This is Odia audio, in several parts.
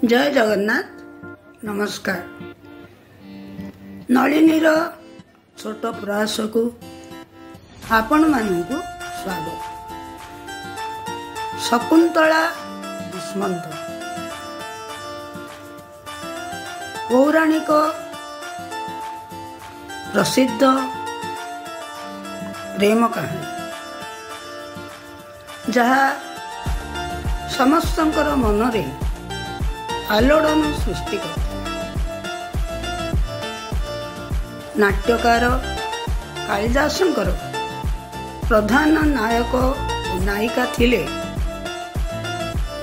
ଜୟ ଜଗନ୍ନାଥ, ନମସ୍କାର। ନଳିନୀର ଛୋଟ ପ୍ରୟାସକୁ ଆପଣମାନଙ୍କୁ ସ୍ୱାଗତ। ଶକୁନ୍ତଳା ଦୁଷ୍ମନ୍ତ ପୌରାଣିକ ପ୍ରସିଦ୍ଧ ପ୍ରେମ କାହାଣୀ, ଯାହା ସମସ୍ତଙ୍କର ମନରେ ଆଲୋଡ଼ନ ସୃଷ୍ଟି କରିଥାଏ। ନାଟ୍ୟକାର କାଳିଦାସଙ୍କର ପ୍ରଧାନ ନାୟକ ଓ ନାୟିକା ଥିଲେ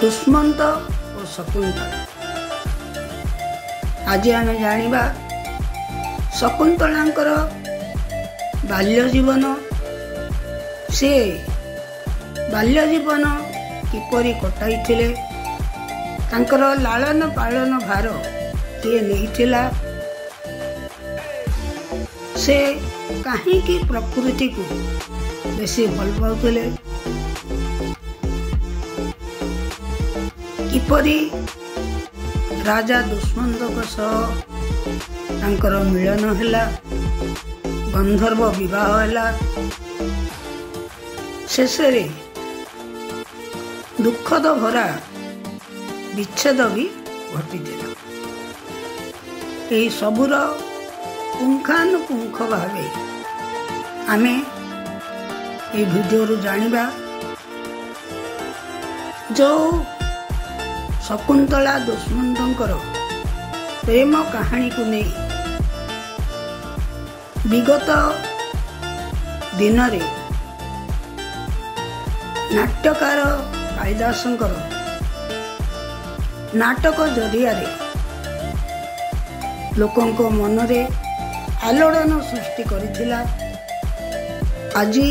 ଦୁଷ୍ମନ୍ତ ଓ ଶକୁନ୍ତଳା। ଆଜି ଆମେ ଜାଣିବା ଶକୁନ୍ତଳାଙ୍କର ବାଲ୍ୟ ଜୀବନ, ସେ ବାଲ୍ୟ ଜୀବନ କିପରି କଟାଇଥିଲେ, ତାଙ୍କର ଲାଳନ ପାଳନ ଭାର କିଏ ନେଇଥିଲା, ସେ କାହିଁକି ପ୍ରକୃତିକୁ ବେଶୀ ଭଲ ପାଉଥିଲେ, କିପରି ରାଜା ଦୁଷ୍ମନ୍ତଙ୍କ ସହ ତାଙ୍କର ମିଳନ ହେଲା, ଗନ୍ଧର୍ବ ବିବାହ ହେଲା, ଶେଷରେ ଦୁଃଖଦ ଭରା ବିଚ୍ଛେଦ ବି ଘଟିଥିଲା। ଏହି ସବୁର ପୁଙ୍ଖାନୁପୁଙ୍ଖ ଭାବେ ଆମେ ଏହି ଭିଡ଼ିଓରୁ ଜାଣିବା। ଯେଉଁ ଶକୁନ୍ତଳା ଦୁଷ୍ମନ୍ତଙ୍କର ପ୍ରେମ କାହାଣୀକୁ ନେଇ ବିଗତ ଦିନରେ ନାଟ୍ୟକାର କାଳିଦାସଙ୍କର ନାଟକ ଜରିଆରେ ଲୋକଙ୍କ ମନରେ ଆଲୋଡ଼ନ ସୃଷ୍ଟି କରିଥିଲା, ଆଜି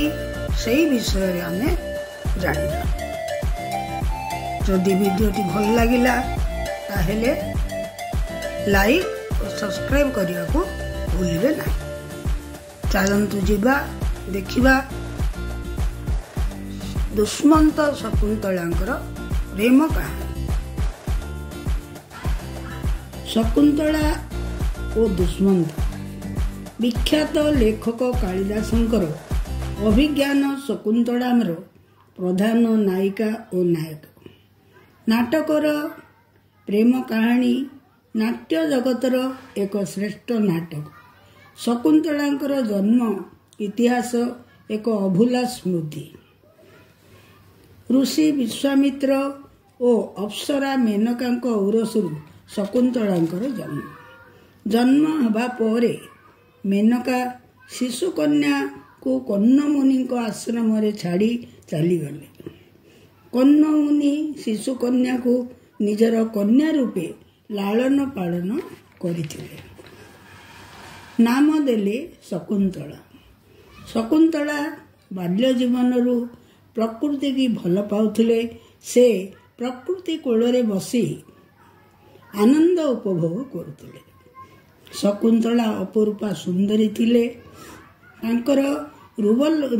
ସେଇ ବିଷୟରେ ଆମେ ଜାଣିବା। ଯଦି ଭିଡ଼ିଓଟି ଭଲ ଲାଗିଲା ତାହେଲେ ଲାଇକ୍ ଓ ସବସ୍କ୍ରାଇବ୍ କରିବାକୁ ଭୁଲିବେ ନାହିଁ। ଚାଲନ୍ତୁ ଯିବା ଦେଖିବା ଦୁଷ୍ମନ୍ତ ଶକୁନ୍ତଳାଙ୍କର ପ୍ରେମ କାହାଣୀ। ଶକୁନ୍ତଳା ଓ ଦୁଷ୍ମନ୍ତ ବିଖ୍ୟାତ ଲେଖକ କାଳିଦାସଙ୍କର ଅଭିଜ୍ଞାନ ଶକୁନ୍ତଳାର ପ୍ରଧାନ ନାୟିକା ଓ ନାୟକ। ନାଟକର ପ୍ରେମ କାହାଣୀ ନାଟ୍ୟ ଜଗତର ଏକ ଶ୍ରେଷ୍ଠ ନାଟକ। ଶକୁନ୍ତଳାଙ୍କର ଜନ୍ମ ଇତିହାସ ଏକ ଅଭୁଲା ସ୍ମୃତି। ଋଷି ବିଶ୍ୱାମିତ୍ର ଓ ଅପ୍ସରା ମେନକାଙ୍କ ଔରସରୁ ଶକୁନ୍ତଳାଙ୍କର ଜନ୍ମ। ଜନ୍ମ ହେବା ପରେ ମେନକା ଶିଶୁକନ୍ୟାକୁ କର୍ଣ୍ଣମୁନିଙ୍କ ଆଶ୍ରମରେ ଛାଡ଼ି ଚାଲିଗଲେ। କର୍ଣ୍ଣମୁନି ଶିଶୁକନ୍ୟାକୁ ନିଜର କନ୍ୟା ରୂପେ ଲାଳନ ପାଳନ କରିଥିଲେ। ନାମ ଦେଲେ ଶକୁନ୍ତଳା। ଶକୁନ୍ତଳା ବାଲ୍ୟ ଜୀବନରୁ ପ୍ରକୃତିକି ଭଲ ପାଉଥିଲେ। ସେ ପ୍ରକୃତି କୋଳରେ ବସି ଆନନ୍ଦ ଉପଭୋଗ କରୁଥିଲେ। ଶକୁନ୍ତଳା ଅପରୂପା ସୁନ୍ଦରୀ ଥିଲେ। ତାଙ୍କର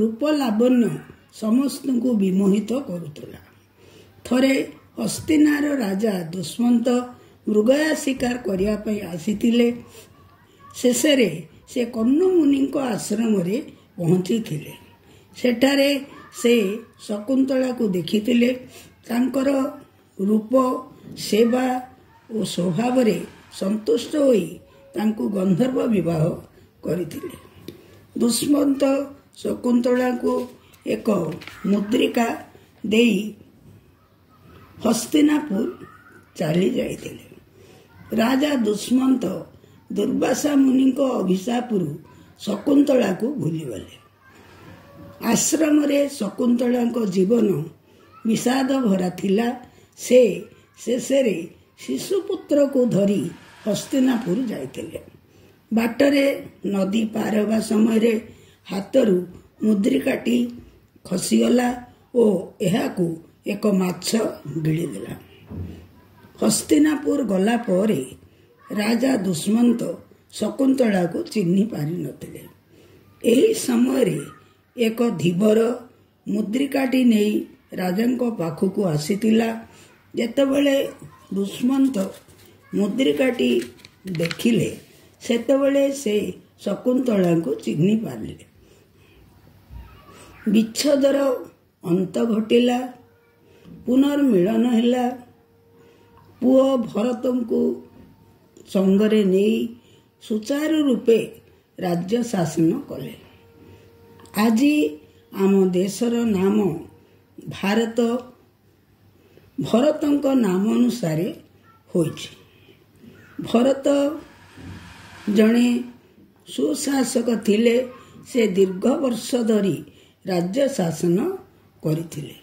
ରୂପ ଲାବଣ୍ୟ ସମସ୍ତଙ୍କୁ ବିମୋହିତ କରୁଥିଲା। ଥରେ ହସ୍ତିନାର ରାଜା ଦୁଷ୍ମନ୍ତ ମୃଗୟା ଶିକାର କରିବା ପାଇଁ ଆସିଥିଲେ। ଶେଷରେ ସେ କର୍ଣ୍ଣମୁନିଙ୍କ ଆଶ୍ରମରେ ପହଞ୍ଚିଥିଲେ। ସେଠାରେ ସେ ଶକୁନ୍ତଳାକୁ ଦେଖିଥିଲେ। ତାଙ୍କର ରୂପ, ସେବା ଓ ସ୍ୱଭାବରେ ସନ୍ତୁଷ୍ଟ ହୋଇ ତାଙ୍କୁ ଗନ୍ଧର୍ବ ବିବାହ କରିଥିଲେ। ଦୁଷ୍ମନ୍ତ ଶକୁନ୍ତଳାଙ୍କୁ ଏକ ମୁଦ୍ରିକା ଦେଇ ହସ୍ତିନାପୁର ଚାଲି ଯାଇଥିଲେ। ରାଜା ଦୁଷ୍ମନ୍ତ ଦୁର୍ବାସା ମୁନିଙ୍କ ଅଭିଶାପରୁ ଶକୁନ୍ତଳାକୁ ଭୁଲିଗଲେ। ଆଶ୍ରମରେ ଶକୁନ୍ତଳାଙ୍କ ଜୀବନ ବିଷାଦ ଭରା ଥିଲା। ସେ ଶେଷରେ ଶିଶୁପୁତ୍ରକୁ ଧରି ହସ୍ତିନାପୁର ଯାଇଥିଲେ। ବାଟରେ ନଦୀ ପାର ହେବା ସମୟରେ ହାତରୁ ମୁଦ୍ରିକାଟି ଖସିଗଲା ଓ ଏହାକୁ ଏକ ମାଛ ଗିଳିଦେଲା। ହସ୍ତିନାପୁର ଗଲା ପରେ ରାଜା ଦୁଷ୍ମନ୍ତ ଶକୁନ୍ତଳାକୁ ଚିହ୍ନି ପାରିନଥିଲେ। ଏହି ସମୟରେ ଏକ ଧୀବର ମୁଦ୍ରିକାଟି ନେଇ ରାଜାଙ୍କ ପାଖକୁ ଆସିଥିଲା। ଯେତେବେଳେ ଦୁଷ୍ମନ୍ତ ମୁଦ୍ରିକାଟି ଦେଖିଲେ, ସେତେବେଳେ ସେ ଶକୁନ୍ତଳାଙ୍କୁ ଚିହ୍ନି ପାରିଲେ। ବିଚ୍ଛେଦର ଅନ୍ତ ଘଟିଲା, ପୁନର୍ମିଳନ ହେଲା। ପୁଅ ଭରତଙ୍କୁ ସଙ୍ଗରେ ନେଇ ସୁଚାରୁ ରୂପେ ରାଜ୍ୟ ଶାସନ କଲେ। ଆଜି ଆମ ଦେଶର ନାମ ଭାରତ ଭରତଙ୍କ ନାମ ଅନୁସାରେ ହୋଇଛି। ଭରତ ଜଣେ ସୁଶାସକ ଥିଲେ। ସେ ଦୀର୍ଘ ବର୍ଷ ଧରି ରାଜ୍ୟ ଶାସନ କରିଥିଲେ।